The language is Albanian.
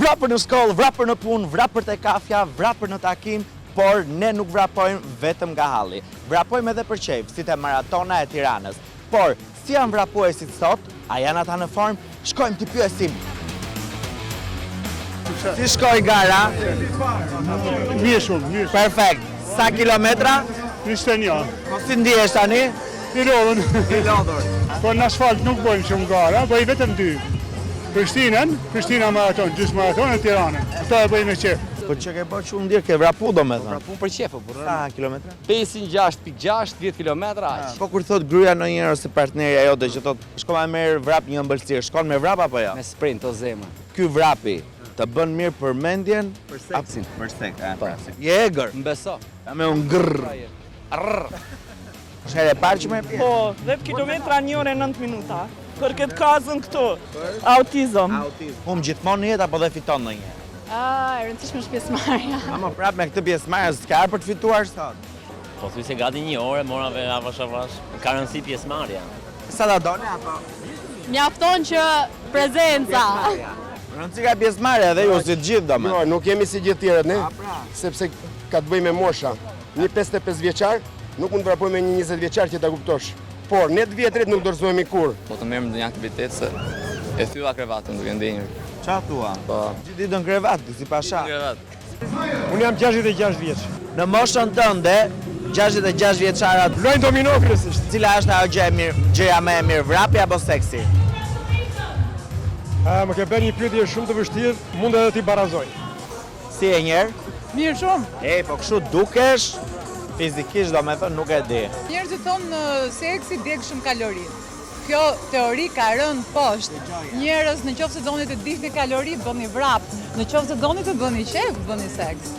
Vrap për në shkollë, vrap për në punë, vrap për te kafja, vrap për në takim, por ne nuk vrapojmë vetëm nga halli. Vrapojmë edhe për qejf, si te maratona e Tiranës. Por, si janë vrapuesit sot? A janë ata në formë? Shkojmë t'i pyesim. Si shkoi gara? Mirë shumë, mirë. Perfekt. Sa kilometra? 21. Po si ndihesh tani? I lodhun. I lodhur. Po në asfalt nuk bëjmë shumë gara, bëj vetëm dy. Prishtinën, Prishtina maraton, gjysmë maraton e Tiranën. Këto e bëj me qef. Po që ke bërë që unë ndjerë, ke vrapu do me thënë. Vrapu për qef, po Sa kilometra? 506.6, 10 kilometra, aq. Po kur thot gruaja ndonjëherë ose partnerja jote që thot, shko ma merr vrap një ëmbëlsirë, shkon me vrap apo jo? Me sprint o zemër. Ky vrapi të bën mirë për mendjen? Për seksin. Për seks, e, Po. pra. Je egër. Më beso. Ta me unë grrr. Rrr. Është herë e parë që merr pjesë? Po, 10 kilometra 1 orë e 9 minuta. Për këtë kazën këtu, autizëm. Autizëm. Hum gjithmonë në jetë apo dhe fiton ndonjëherë? Ah, e rëndësishme është pjesëmarrja. Ama prap me këtë pjesëmarrje s'ka ardhur për të fituar sot. Po thuj se gati një orë mora ve avash avash. Ka rëndësi pjesëmarrja. Sa ta doni apo? Mjafton që prezenca. Rëndësi ka pjesëmarrja edhe ju si të gjithë do me. Jo, nuk jemi si gjithë tjerët ne, pra. sepse ka të bëjë me mosha. Një 55 vjeçar nuk mund të vrapoj me një 20 vjeçar që ta kuptosh. Por ne të vjetrit nuk dorëzohemi kurrë. Po të merrem ndonjë aktivitet se e thyva krevatin duke ndenjur. Qa thua? Po. Gjithë ditën në krevat, si pasha. Krevat. Unë jam 66 vjeç. Në moshën tënde, 66 vjeçarat, Luajnë domino kryesisht. cila është ajo gjë e mirë, gjëja më e mirë, vrapi apo seksi? A, më ke bërë një pyetje shumë të vështirë, mund edhe ti barazoj. Si e njerë? Mirë shumë. Ej, po kështu dukesh, fizikisht do me thënë nuk e di. Njerëzit thonë seksi djeg shumë kalori. Kjo teori ka rënë poshtë. Njerëz, në qoftë se doni të digjni kalori, bëni vrap. Në qoftë se doni të bëni qejf, bëni seks.